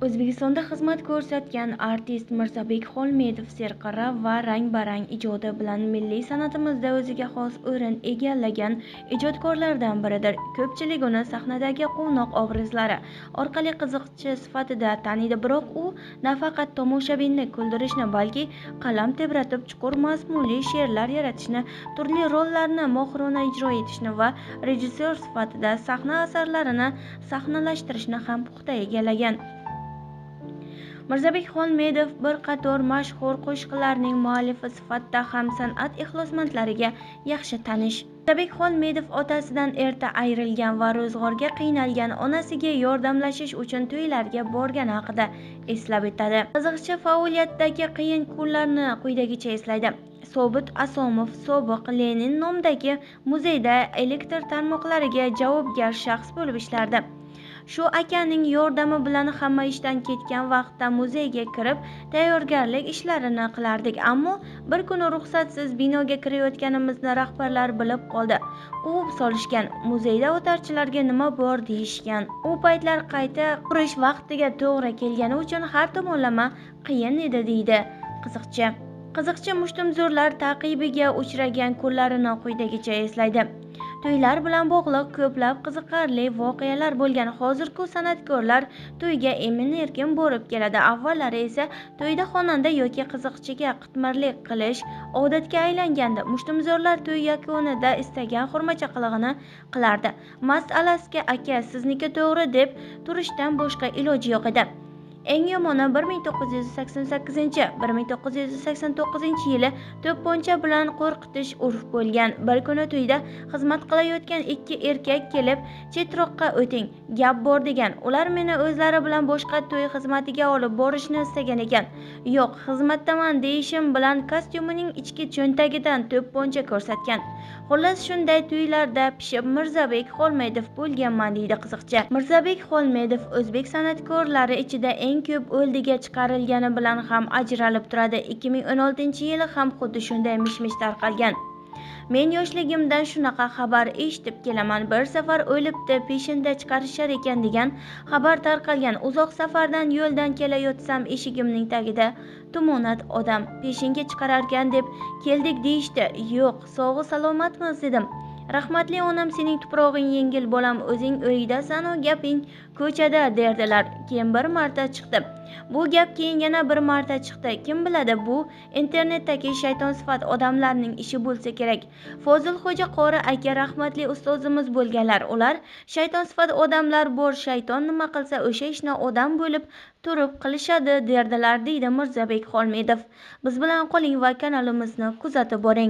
O'zbekistonda xizmat ko'rsatgan artist Mirzabek Xolmedov serqirra va rang-barang ijodi bilan milliy san'atimizda o'ziga xos o'rin egallagan ijodkorlardan biridir. Ko'pchilik uni sahnadagi quvnoq obrazlari orqali qiziqchi sifatida taniydi, biroq u nafaqat tomoshabinni kuldirishni, balki qalam tebratib chuqur mazmunli she'rlar yaratishni, turli rollarni mohirona ijro etishni va rejissyor sifatida sahna asarlarini sahnalashtirishni ham puxta egallagan. Mirzabek Xolmedov bir qator mashhur qo'shiqlarning muallifi sifatida ham san'at ixlosmandlariga yaxshi tanish. Mirzabek Xolmedov otasidan erta ayrilgan va ro'zg'orga qiynalgan onasiga yordamlashish uchun to'ylarga borgani haqida eslab o'tadi. Qiziqchi faoliyatidagi qiyin kunlarni quyidagicha eslaydi. Sobit Asomov sobiq Lenin nomidagi muzeyda elektr tarmoqlariga javobgar shaxs bo'lib ishlardi. Shu akaning yordami bilan hamma ishdan ketgan vaqtda muzeyga kirib tayyorgarlik ishlarini qilardik. Ammo bir kuni ruxsatsiz binoga kirayotganimizni rahbarlar bilib qoldi. Quvib solishgan. Muzeyda otarchilarga nima bor deyishgan. U paytlar qayta qurish vaqtiga to'g'ri kelgani uchun har tomonlama qiyin edi, deydi qiziqchi. Qiziqchi mushtumzo'rlar ta'qibiga uchragan kunlarini quyidagicha eslaydi. To'ylar bilan bog'liq ko'plab qiziqarli voqealar bo'lgan. Hozirgi san'atkorlar to'yga emin-erkin borib keladi. Avvallari esa to'yda xonanda yoki qiziqchiga qitmirlik qilish odatga aylangandi. Mushtumzo'rlar to'y yakunida istagan xurmacha qilig'ini qilardi. Mast alaska aka, sizniki to'g'ri deb turishdan boshqa iloji yo'q edi. Eng yomoni 1988-1989 yili to'pponcha bilan qo'rqitish urf bo'lgan. Bir kuni to'yda xizmat qilayotgan ikki erkak kelib, chetroqqa o'ting, gap bor degan. Ular meni o'zlari bilan boshqa to'y xizmatiga olib borishni istagan ekan. Yo'q, xizmatdaman deyishim bilan kostyumining ichki cho'ntagidan to'pponcha ko'rsatgan. Xullas, shunday to'ylarda pishib Mirzabek Xolmedov bo'lganman, deydi qiziqchi. Mirzabek Xolmedov o'zbek san'atkorlari ichida eng ko'p o'ldiga chiqarilgani bilan ham ajralib turadi. 2016-yili ham xuddi shunday mish-mish tarqalgan. Men yoshligimdan shunaqa xabar eshitib kelaman. Bir safar o'libdi, peshinda chiqarishar ekan degan xabar tarqalgan. Uzoq safardan yo'ldan kelayotsam eshigimning tagida tumonat odam peshinga chiqararkan deb keldik deyishdi. Yo'q, sog'u salomatmiz dedim. Rahmatli onam, sening tuprog'ing yengil bolam, o'zing uydasan-u gaping ko'chada derdilar. Keyin bir marta chiqdi. Bu gap keyin yana bir marta chiqdi. Kim biladi, bu internetdagi shaytonsifat odamlarning ishi bo'lsa kerak. Fozilxo'ja qori aka rahmatli ustozimiz bo'lganlar. Ular shaytonsifat odamlar bor, shayton nima qilsa o'sha ishni odam bo'lib turib qilishadi derdilar, deydi Mirzabek Xolmedov. Biz bilan qoling va kanalimizni kuzatib boring.